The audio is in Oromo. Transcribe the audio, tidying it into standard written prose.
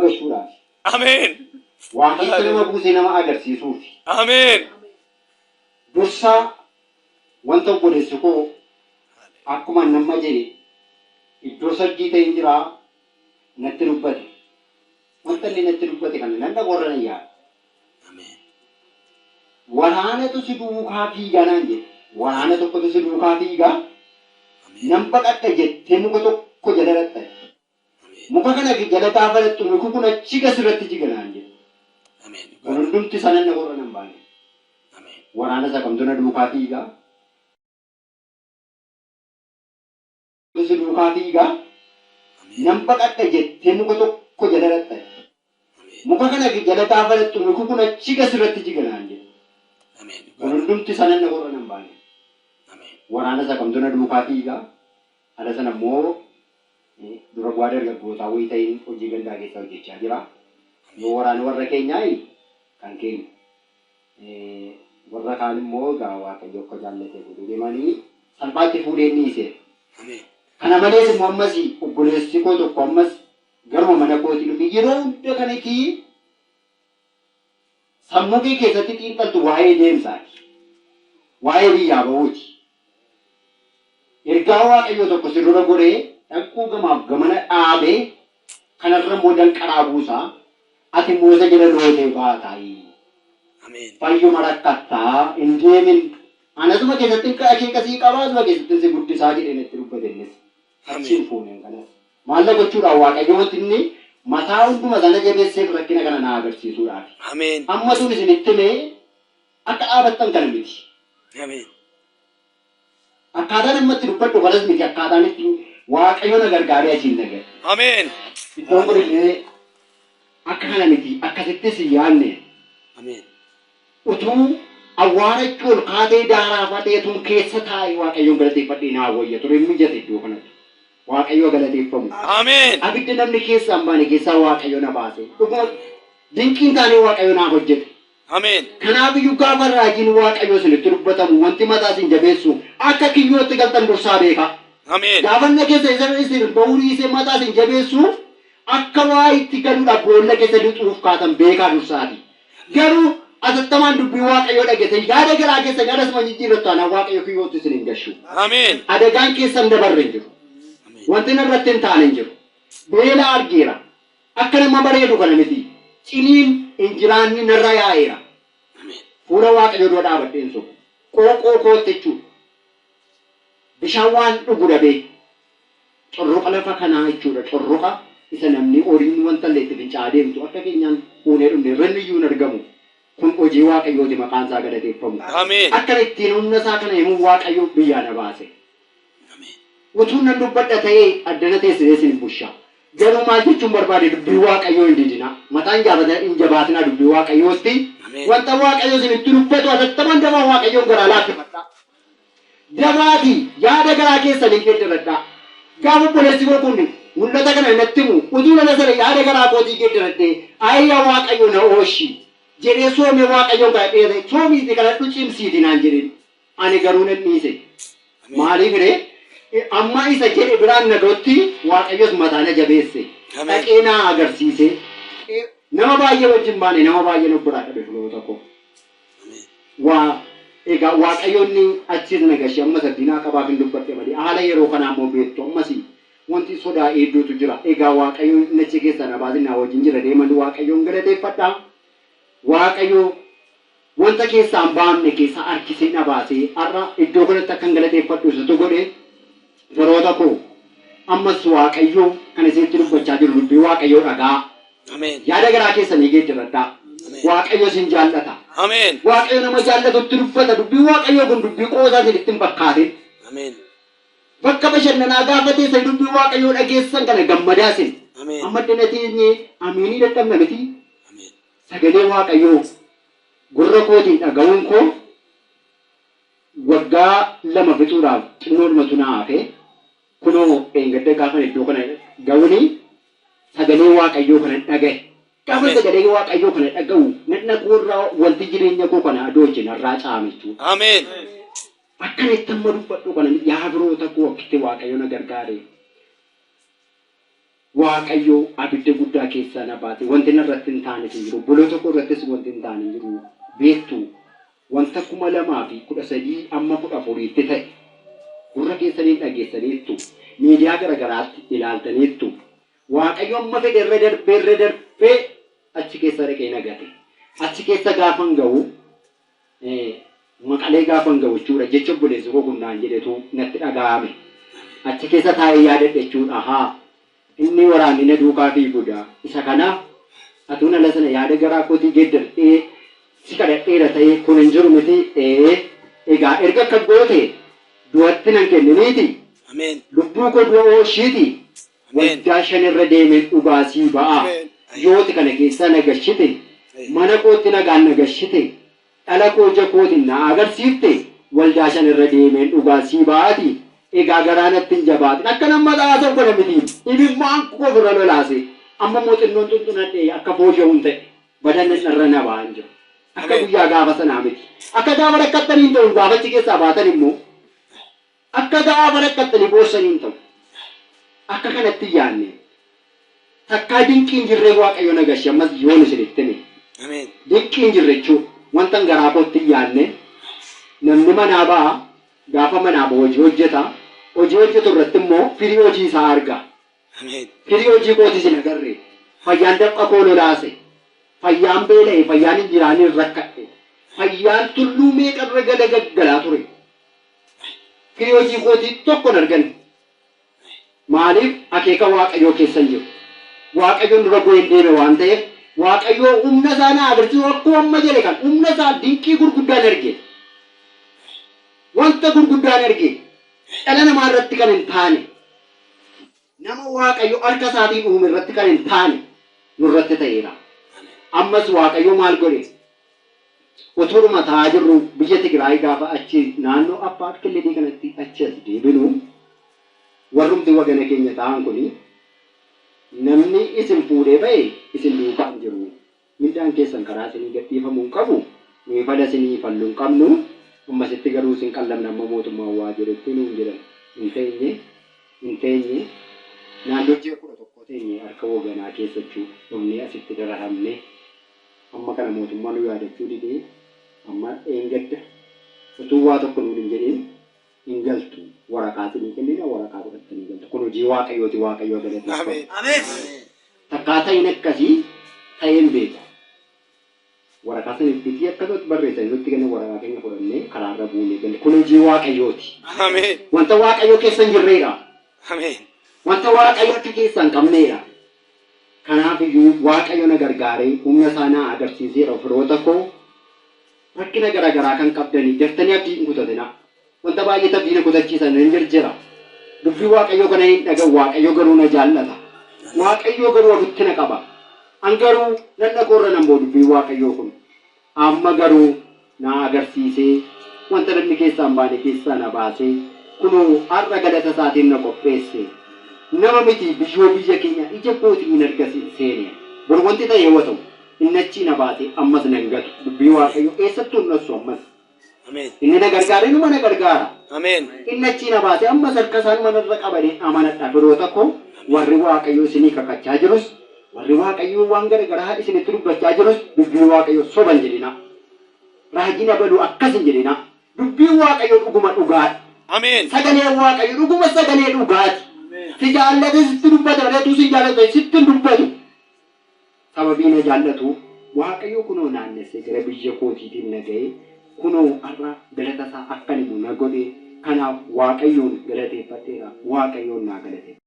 Gashuudhaaf. Ameen. Waa keessa nama buusee nama agarsiisuuf. Ameen. Dursaa wanta obboleessi koo akkuma namma jedhe iddoo sarjii ta'een jiraa natti dubbate. Wanta inni natti dubbate kana nan dhagoorra nan yaada. Ameen. Waraanatu si duukaa fiigaa naan jedhe. Waraana tokkotu si duukaa fiigaa. Ameen. Nan baqadha jettee muka tokko jala dhaqxe. Ameen. Muka kana jala gaafa dhaqxu muki kun achi gas irratti jiga naan jedhe. Ameen. Kun hundumti isaa nan dhagoorra nan baane. Ameen. Waraana isa kamtu na duukaa fiigaa. Si duukaa fiigaa. Ameen. Nan baqadha jettee muka tokko jala dhaqxe. Ameen. Muka kana jala gaafa dhaqxu muki kun achi gas irratti jiga naan jedhe. Ameen. Kun hundumti isaa nan dhagoorra nan baane. Ameen. Waraana isa kamtu na duukaa fiigaa. Ala sana immoo dura bu'aa dargaggootaa wayii ta'een hojii gandaa keessa hojjechaa jira. Yoo waraana warra keenyaa kan keenya. Warra kaan immoo egaa Waaqayyo akka jaallate godhee deemanii salphaatti fuudhee inni dhiiseera. Ameen. Kana malees immoo ammas obboleessi koo tokko ammas garuma mana kootii dhufe yeroo hunda kanatti sammuu kee keessatti xiinxaltu waa'ee deemsaati. Waa'ee biyyaa bahuuti. Ergaa Waaqayyoo tokko si dura goree dhaquu gamaaf gamana dhaabee kanarra immoo danqaraa buusaa ati immoo isa jala lootee baataayi. Ameen. Fayyuma rakkattaa hin deemin. Anasuma keessatti akeeka sii qabaa asuma keessatti si guddisaa jedhee natti dubbate innis. Achiin fuuneen kanas. Maalla gochuudhaan Waaqayyo wanti inni mataa hunduma sana jabeesseef rakkina kana na agarsiisuudhaaf. Ameen. Amma tun isinitti himee akka dhaabattan kana miti. Ameen. Akkaataan amma itti dubbadhu kanas miti akkaataan itti Waaqayyo na gargaaree asiin na gahe. Ameen. Iddoon kun illee akka kana miti akkasittis hin yaadne. Ameen. Utuu awwaarachi ol kaatee daaraa tun keessa taa'ee Waaqayyoon galateeffadhee naa wayya ture hin mijate iddoo kanatti. Waaqayyo galateeffamu. Ameen. Abidda namni keessaa hin baane keessaa Waaqayyo na baase. Dhuguma dinqiin taanee Waaqayyo naaf hojjete. Ameen. Kanaaf iyyuu gaafa raajiin Waaqayyo isinitti dubbatamu wanti mataa isin jabeessu akka kiyyootti galtan dursaa beekaa. Ameen. Gaafanna keessa isa isin bahuu dhiisee mataa isin jabeessu akka waa itti galuudhaaf boolla keessa lixuuf kaatan beekaa dursaati. Garuu atattamaan dubbii Waaqayyoo dhageessan yaada garaa keessan yaada isuma jijjiirrattu taanaan Waaqayyo kiyyootti isin hin gashu. Ameen. Adagaan keessan dabarre hin jiru. Ameen. Wanti narratti hin taane hin jiru. Beela argeera. Akka nama bareedu kana miti. Ciniin injiraanni narra yaa'eera. Ameen. Fuula Waaqayyoo dura dhaabadheen sobu. Qooqoo kootti jechuudha. Bishaan waan dhugu dhabee corroqa lafa kanaa jechuudha. Corroqa isa namni horiin wanta illee itti fincaa'aa deemtu akka keenyaan fuunee dhumne irranni iyyuu hin argamu. Kun hojii Waaqayyooti maqaan isaa galateeffamu. Ameen. Akka ittiin humna isaa kana himuu Waaqayyo biyyaa na baase. Ameen. Utuu nan dubbadha ta'ee addana teessisee isin hin bushaa. Garuu maal jechuun barbaade dubbii Waaqayyoo hin didinaa. Mataan hin jabaatinaa dubbii Waaqayyootti. Ameen. Wanta Waaqayyo isinitti dubbatu atattamaan dafaa Waaqayyoon garaa laaffifadhaa. Dafaati yaada garaa keessanii geeddaradhaa. Gaafa obboleessi koo kun mul'ata kana natti himu utuu lala sana yaada garaa kootii geeddaradhee ayya Waaqayyo na ooshi jedhee soomee Waaqayyoon kadhadhee ta'e soomiiti kadhadhu cimsiiti naan jedheen. Ani garuu nan dhiise. Ameen. Maaliif ree? Amma isa jedhe biraan na ga'utti Waaqayyos mataa na jabeesse. Ameen. Dhaqee naa agarsiise. Nama baay'ee wajjin baane nama baay'ee nu biraa dhabe filoota koo. Ameen. Waa egaa Waaqayyoonni achiis na gashee amma saddinaa qabaaf hin dubbadhe malee haala yeroo kanaa immoo beektu ammas wanti sodaa hedduutu jira. Egaa Waaqayyo inni achi keessaa na baasin na wajjin jira deeman Waaqayyoon galateeffadha. Waaqayyo wanta keessaa hin baamne keessaa harkisee na baasee har'a iddoo kanatti akkan galateeffadhu isatu godhe firoota koo ammas Waaqayyo kan isinitti dubbachaa jiru dubbii Waaqayyoo dhagaa. Ameen. Yaada garaa keessanii geeddaradhaa. Ameen. Waaqayyo isin jaallata. Ameen. Waaqayyo nama jaallatutti dubbata. Dubbiin Waaqayyoo kun dubbii qoosaa isinitti hin fakkaatin. Ameen. Bakka bashannanaa gaafa teessan dubbii Waaqayyoo dhageessan kana gammadaa isin. Ameen. Amma iddana teenyee amiinii dadhabna miti. Ameen. Sagalee Waaqayyoo gurra kootiin dhaga'uun koo waggaa 2 fixuudhaaf xinnoodhumatu na hafe. Kunoo dheengadda gaafan iddoo kana ga'uuni sagalee Waaqayyoo kana dhaga'e. Gaafa Ameen. sagalee Waaqayyoo kana dhaga'u nadhna koorraa wanti jireenya koo kana adooche narraa caame jechuudha. Ameen. Akkana itti amma dubbadhu kana yaa firoota koo akkitti Waaqayyo na gargaare. Waaqayyo abidda guddaa keessaa na baase. Wanti narratti hin taanes hin jiru. Obboloota koo irrattis wanti hin taane hin jiru. Beektu wanta 2013 amma 14tti ta'e gurra keessaniin dhageessaniittu, miidiyaa garagaraatti ilaaltaniittu. Waaqayyo amma fedhe irra darbee irra darbee achi keessa dhaqee na gate. Achi keessa gaafan ga'u, Maqalee gaafan ga'u jechuudha, jecha obboleessi koo kun naan jedhetu natti dhaga'ame. Achi keessa taa'ee yaadadhe jechuudha. Haa, inni waraanni na duukaa fiiguudha. Isa kanaaf atuun ala sana yaada garaa kootii geeddaradhee si kadhadheera ta'ee kun hin jiru miti. Ee, egaa erga akka goote du'atti nan kenniniiti. Ameen. Lubbuu koo du'a oolchiiti. Ameen. Waldaa shan irra deemeen dhugaa sii ba'a. Ameen. Yooti kana keessaa na gashite, mana kootti nagaan na gashite, dhala koo ija kootiin na agarsiifte, waldaa shan irra deemeen dhugaa sii ba'aati. Egaa garaa natti hin jabaatin. Akka nama haasa'u kana miti. Imimmaan koo ofirra lolaase. Amma immoo xinnoon xunxunadhee akka fooyya'uun ta'e. Badan irra na ba'an jiru. Akka Ameen. guyyaa gaafa sanaa miti. Akka gaafa rakkattanii hin ta'u, gaafa achi keessaa baatan immoo akka gaafa rakkattanii boossanii hin ta'u. Akka kanatti hin yaadne. Takkaa dinqiin jirree Waaqayyo na gashe, ammas yoon isinitti hime. Ameen. Dinqiin jirre jechuudha. Wanta garaa kootti hin yaadne, namni manaa ba'a, gaafa manaa ba'a hojii hojjeta. Hojii hojjetu irratti immoo firii hojii isaa arga. Ameen. Firii hojii kootis hin agarre. Fayyaan dafqa koo lolaase. Fayyaan beela'e, fayyaan hin jiraanne rakkadhe. Fayyaan tulluu meeqarra gala gaggalaa ture. Firii hojii kootii tokko hin arganne. Maaliif? Akeeka Waaqayyoo keessa hin jiru. Waaqayyoon dura bu'ee hin deeme waan ta'eef, Waaqayyoo humna isaa na agarsiisu akkuma amma jedhe kan humna isaa dinqii gurguddaan arge. Wanta gurguddaan arge. Dhala namaa irratti kan hin taane. Nama Waaqayyo harka isaatiin uume irratti kan hin taane nurratti ta'eera. Ammas Waaqayyo maal godhe? Utuudhuma taa'aa jirru biyya Tigraay gaafa achi naannoo Affaar Killilii kanatti achi as deebinu, warrumti wagana keenya ta'an kuni namni isin fuudhee ba'e isin duukaa hin jiru. Mindaan keessan karaa isinii gadhiifamuu hin qabu. Nuyi fala isinii fallu hin qabnu. Ammasitti garuu isin qallamna amma mootummaan waa jedhetti nuun jedhan. Hin teenye. Hin teenye. Naannoo ji'a 11 teenye harka waganaa keessa jechuudha. Dhumnee asitti dararamne. Amma kana mootummaan nu yaadachuu didee amma dheengadda utuu waa tokko nuun hin jedhin hin galtu. Waraqaa isinii kennina, waraqaa fudhattanii galtu. Kun hojii Waaqayyooti, Waaqayyo galateeffamu. Ameen. Ameen. Takkaa ta'in akkasii ta'ee hin beeku. Waraqaa sana bitii akkasumatti barreessanii nutti kennan, waraqaa keenya fudhannee karaarra buunee galle. Kun hojii Waaqayyooti. Ameen. Wanta Waaqayyo keessa hin jirreedha. Ameen. Wanta Waaqayyo harka keessa hin qabneedha. Kanaaf iyyuu Waaqayyo na gargaaree humna isaa na agarsiiseera. Firoota koo, rakkina garaagaraa kan qabdanii daftanii abdii hin kutatinaa. Wanta baay'ee abdii na kutachiisan hin jirjira. Dubbii Waaqayyoo kana hin dhaga'u, Waaqayyo garuu na jaallata. Waaqayyo garuu ofitti na qaba. An garuu nan dhaqoorra nan boo dubbii Waaqayyoo kun. Amma garuu na agarsiisee wanta namni keessaa hin baane keessaa na baasee kunoo har'a galata isaatiin na qopheesse. Nama miti, biyyoo biyya keenya ija kootiin hin argasin seene. Bor wanti ta'e yoo ta'u, inni achii na baase ammas nan gatu. Dubbii Waaqayyoo eessattuu hin dhossu ammas. Ameen. Inni na gargaare numa na gargaara. Ameen. Inni achii na baase ammas harka isaa numa narra qabanii amanadha. Firoota koo, warri Waaqayyoo isinii kakachaa jirus, warri Waaqayyoo waan gara garaa isinitti dubbachaa jirus, dubbii Waaqayyoo soba hin jedhinaa. Raajiin abaluu akkas hin jedhinaa. Dubbiin Waaqayyoo dhuguma dhugaadha. Ameen. Sagaleen Waaqayyoo dhuguma sagalee dhugaati. Si jaallate sitti dubbata malee utuu si jaallate sitti hin dubbatu. Sababii na jaallatu Waaqayyo kunoo naannessee gara biyya kootiitiin na ga'e, kunoo har'a galata isaa akkan himu na godhe. Kanaaf Waaqayyoon galateeffadheera. Waaqayyoon naa galateeffadha.